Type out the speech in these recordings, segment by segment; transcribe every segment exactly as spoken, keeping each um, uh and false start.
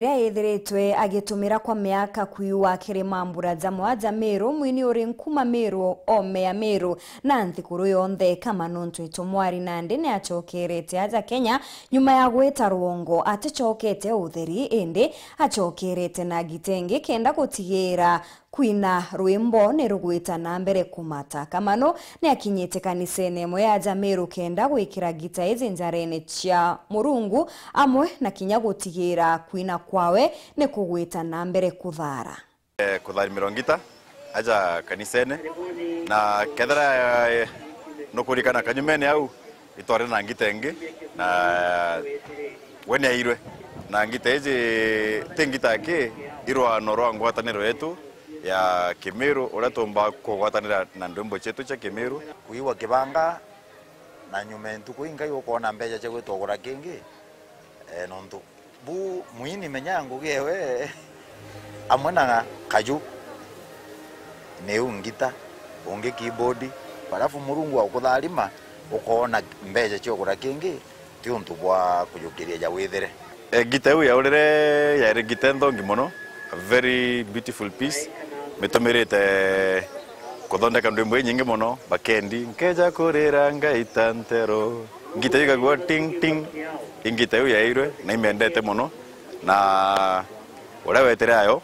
Riria ethiritwe agitumira kwa miaka kwiua kiri mambura jamwe ja Meru, mwini uri nkuma Meru, ome ya Meru, na nthikuru yonthe kama nontu itumwari nandi ni acokerete aja Kenya nyuma ya gwita rwongo aticokete utheri, indi acokerete na ngita ingi kenda gutigira kwina rwimbo ni rugwita na mbere kumata. Kamano ni akinyite kanisene imwe ya Jamiru kenda gwikira ngita iji njarene cia Murungu, amwe na kinya gutigira kwina kwawe ni kugwita na mbere kuthara. Eh, kutharimira ngita aja kanisene, na kethira, eh, nukurikana kanyumene au, itwari na ngita ingi, na we ni airwe. Na ngita iji ti ngita aki, i rwano rwa ngwataniro yetu ya Kimiru, uria tuumba kugwatanira na ndwimbo cietu cia Kimiru. Kuigua kibanga, na nyuma ya ntuku ingai ukoona mbeca cia gwita ugura kingi, eh, nontu bu mwini menya ngugi ewe amwe na kaju, niu ngita, ungi keyboard, barafu Murungu akutharima, ukoona mbeca cia ugura kingi, ti untu bwa kujukiria ja withire. E, ngita iu yaurire yaari ngita nthongi mono, a very beautiful piece, mitumirite kuthondeka ndwimbo inyingi mono, bakendi, nkeja kurira ngaita ntero. Ngita iu ikagua ting, ting. I ngita iu yairwe, na imendete mono. Na uria wetire ayo,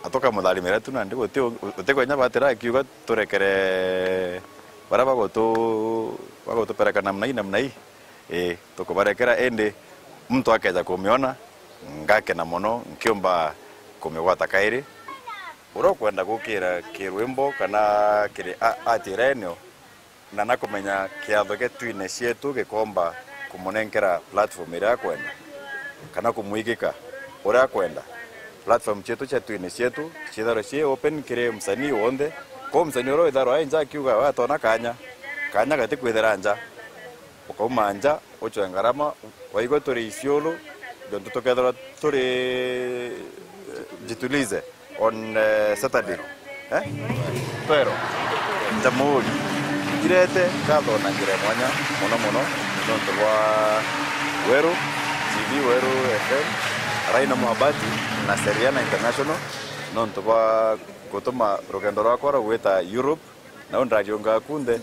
atukamutharimira tu nandi, guti, guti kwenya batira akiuga turekere baria bagutu-, bagutupereka namna ii, namna ii. Ii, tukubarekera, indi muntu akeja kumiona, ngakena mono, nkiumba kumigwata kairi. Uria ukwenda gukira kirwimbo kana kiri a-, art iria enio, na nakumenya kiatho gia twine cietu gikomba kumunenkera platform iria akwenda, kana kumwigika uria akwenda. Platform cietu cia twine cietu ciitharwe cii open kiri msanii wonthe. Kwou msanii uria witharwa ai nja akiuga we atona kanya, kanya gatikwithira nja, ukauma nja, ucwe ngarama, waigua turi Isiolo, jontu tukethirwa turi, eh, Jitulize on, eh, Saturday. Eh? Twero. Jamhuri. Irete ngatho na njira ya mwanya mono mono nontu bwa Weru T V, Weru F M, Raina Mwabati na Seriana International nontu bwa gutuma rugendo rwakwa rwa gwita Europe. Nau ndariunga kunthe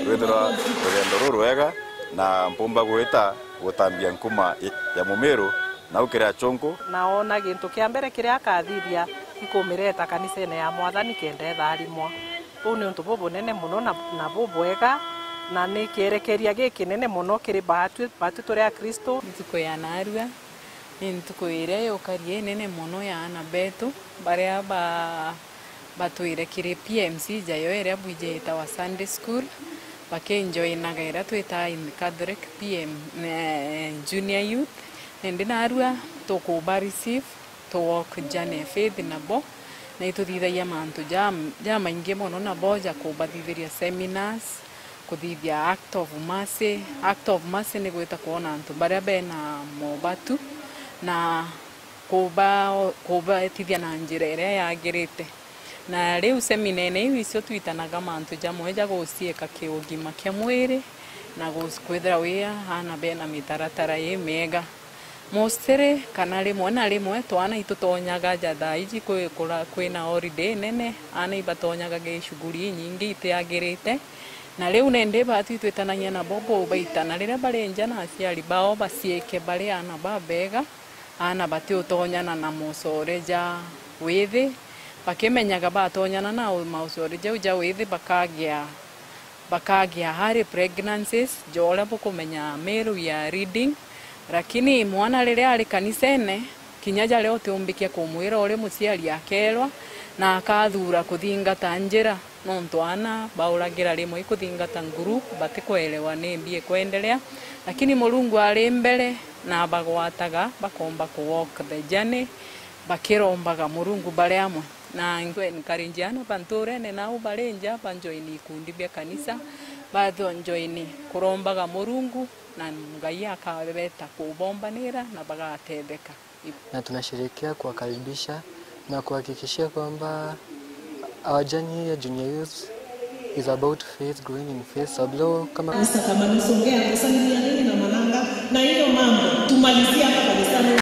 rwithirwa rugendo rurwega na mpumba gwita gutambia nkuma ya Mumiru nau kiri achunku. Naona gintu kia mbere kiria akathithia ikumireta kanisene ya Mwathani kenda itharimwa. Buu ni untu bubunene mono na, na bubwega, na ni kierekeria gikinene mono kiri baatwi, baatwi turi Akristo. Ntuku ya naarua ni ntuku iria yukaria inene mono ya aana betu baria ba batwire kiri P M C jayo iria bwiji yitawa Sunday School, bakinjoinaga iria twitaa in Catholic P M, eh, Junior Youth. Nindi naarua tukuba receive, tu walk journey ya faith nabo, na ituthithagia mantu ja, jamaingi mono nabo ja kubathithiria seminars, kuthithia act of mercy. Act of mercy ni gwita kwona antu baria bena mobatu na kuba-, kubatithia na njira iria yagirite. Na riu seminene iu icio twitanaga mantu jamwe ja guciika kiugima kia mwiri na gu-, kwithira wi aana bena mitaratara imiega. Mostly, kana rimwe na rimwe, twana itutonyaga ja thaa iji kwi-, kura-, kwina holiday nene, aana ibatonyaga gi shughuli inyingi itiagirite. Na riu nindi baatwi twitanagia nabo kubaita, na riria bari nja na aciari bao baciike bari aana babega, aana batiutonyana na mocore ja withi, bakimenyaga batonyana na u-, maocore jau ja withi bakagia, bakagia early pregnancies, ja uria bukumenya Meru we are reading. Lakini mwana riria ari kanisene, kinya jaria utiumbikia kumwira uri muciari akerwa, na akathura kuthingata njira. Nontu aana bauragira rimwe ikuthingata nguru, batikwerewa nimbi ikwendelea, lakini Murungu ari mbere na abagwataga, bakomba ku walk the journey, bakirombaga Murungu bari amwe. Na nku encourage aana ba nturene nau bari nja, ba join ikundi bia kanisa, ba join kurombaga Murungu, na Ngai akabeta kubombanira na bagatetheka. Na tunasherehekea kuwakaribisha na kuhakikishia kwamba our journey ya Junior Youth is about faith, growing in faith. Sababu kama Mister Kamani Songea, kusalimia nini na malanga, na hiyo mambo tumalizie hapa kanisani.